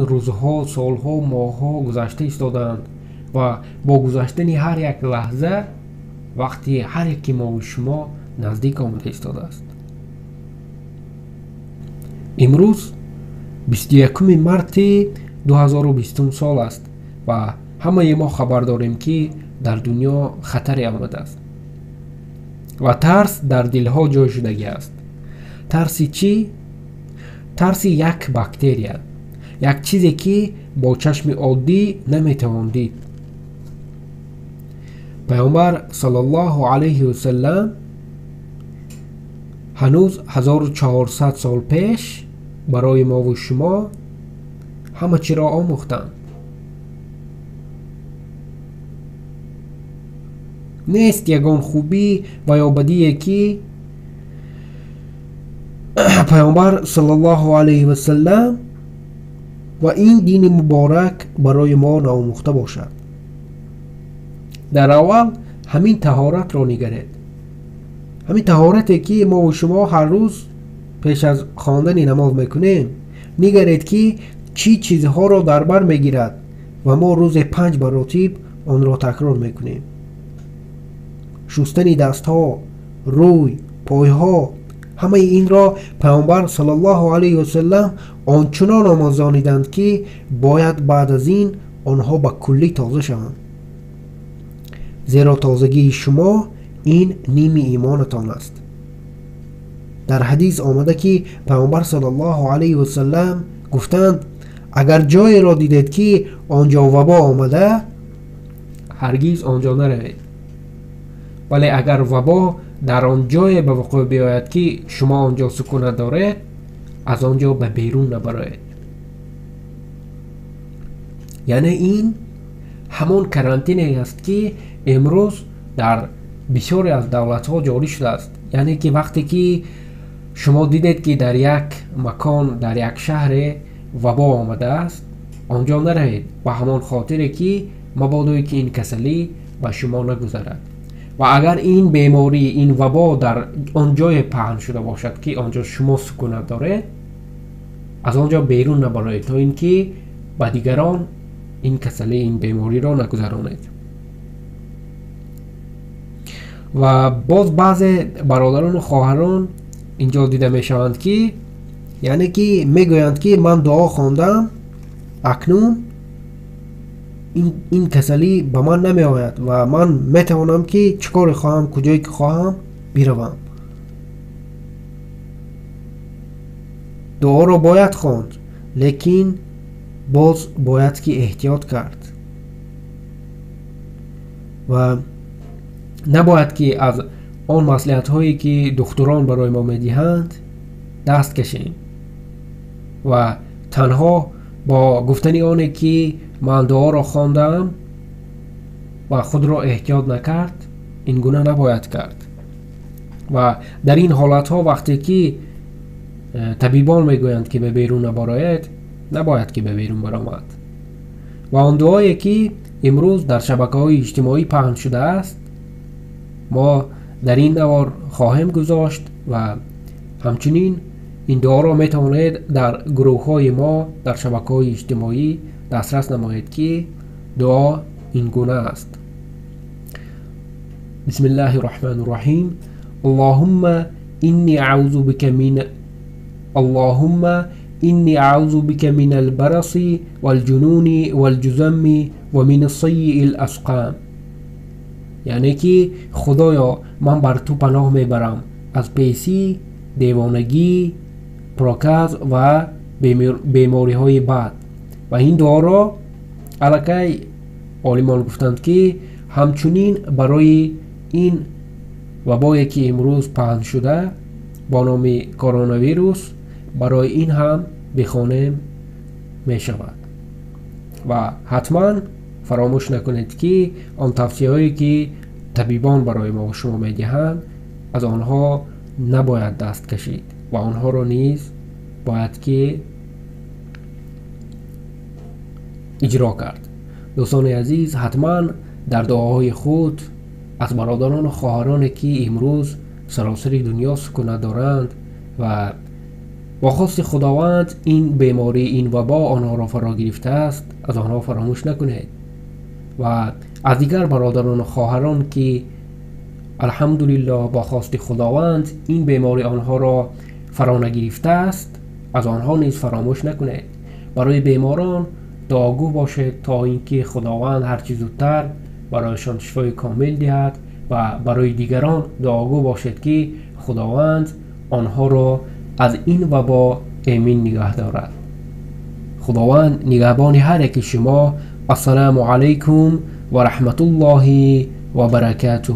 Рӯзҳо, солҳо, моҳҳо гузашта истодаанд ва бо гузаштани ҳар як лаҳза вақти ҳар яки мову шумо наздик омада истодааст. Имрӯз 21 марти 2020 сол аст ва ҳамаи мо хабар дорем, ки дар дунё хатаре омадааст ва тарс дар дилҳо ҷой шудагӣ аст. Тарси чӣ? Тарси як бактерия, як чизе, ки бо чашми оддӣ наметавон дид. Пайғамбар саллаллоҳу алайҳи васаллам ҳанӯз 1400 сол пеш барои мову шумо ҳама чиро омӯхтанд. Нест ягон хубӣ ва ё бадие, ки пайғамбар саллаллоҳу алайҳи васаллам ва ин дини муборак барои мо наомӯхта бошад. Дар аввал ҳамин таҳоратро нигаред, ҳамин таҳорате, ки мову шумо ҳар рӯз пеш аз хондани намоз мекунем. Нигаред, ки чӣ чизҳоро дар бар мегирад ва мо рӯзе 5 маротиб онро такрор мекунем. Шустани дастҳо, рӯй, пойҳо, ҳамаи инро пайғамбар саллаллоҳу алайҳи васаллам ончунон омӯзониданд, ки бояд баъд аз ин онҳо ба куллӣ тоза шаванд, зеро тозагии шумо ин ними имонатон аст. Дар ҳадис омада, ки пайғамбар саллаллоҳу алайҳи васаллам гуфтанд: агар ҷоеро дидед, ки он ҷо вабо омада, ҳаргиз он ҷо наравед. Вале агар вабо дар он ҷое ба вуқӯъ биёяд, ки шумо он ҷо сукунат доред, аз он ҷо ба берун набароед. Яъне ин ҳамон карантине аст, ки имрӯз дар бисёре аз давлатҳо ҷорӣ шудааст. Яъне ки вақте ки шумо дидед, ки дар як макон, дар як шаҳре вабо омадааст, он ҷо наравед, ба ҳамон хотире, ки мабодое ки ин касалӣ ба шумо нагузарад. Ва агар ин беморӣ, ин вабо дар он ҷое паҳн шуда бошад, ки он ҷо шумо сукунат доред, аз он ҷо берун набароед, то ин ки ба дигарон ин касалӣ, ин бемориро нагузаронед. Ва боз баъзе бародарону хоҳарон инҷо дида мешаванд, ки яъне ки мегӯянд, ки ман дуо хондам, акнун ин касалӣ ба ман намеояд ва ман метавонам, ки чӣ коре хоҳам, куҷое ки хоҳам биравам. Дуоро бояд хонд, лекин боз бояд ки эҳтиёт кард ва набояд ки аз он маслиҳатҳое, ки духтурон барои мо медиҳанд, даст кашем ва танҳо бо гуфтани оне, ки ман дуоро хондам ва худро эҳтиёт накард, ин гуна набояд кард. Ва дар ин ҳолатҳо, вақте ки табибон мегӯянд, ки ба берун набароед, набояд ки ба берун баромад. Ва он дуое, ки имрӯз дар шабакаҳои иҷтимоӣ паҳн шудааст, мо дар ин навор хоҳем гузошт ва ҳамчунин ин дуоро метавонед дар гурӯҳҳои мо дар шабакаҳои иҷтимоӣ дастрас намоед, ки дуо ин гуна аст. Бисмиллаҳи рраҳмани рраҳим. Аллоҳумма инни аъузу бика мин Аллоҳумма инни аъузу бика мин албараси валҷунуни валҷузамми ва мин саййиил асқам. Яъне ки Худоё, ман бар ту паноҳ мебарам аз песӣ, девонагӣ, проказ ва бемориҳои бад. Ва ин дуоро аллакай олимон гуфтанд, ки ҳамчунин барои ин вабое, ки имрӯз паҳн шуда бо номи коронавирус, барои ин ҳам бихонем мешавад. Ва ҳатман фаромӯш накунед, ки он тавсияҳое, ки табибон барои мо шумо медиҳанд, аз онҳо набояд даст кашид ва онҳоро низ бояд ки иҷро кард. Дӯстони азиз, ҳатман дар дуоҳои худ аз бародарону хоҳароне, ки имрӯз саросари дунё сукунат доранд ва با خواست خداوند این بیماری، این وبا آنها را فرا گرفته است، از آنها فراموش نکنید. و از دیگر برادران و خواهران که الحمدلله با خواست خداوند این بیماری آنها را فرا نگرفته است، از آنها نیز فراموش نکنید. برای بیماران دعاگو باشید تا اینکه خداوند هر چیز زودتر برایشان شفای کامل دهد و برای دیگران دعاگو باشید که خداوند آنها را از این وبا امین نگه دارد. خداوند نگهبان هر یک شما. السلام علیکم و رحمت الله و برکاته.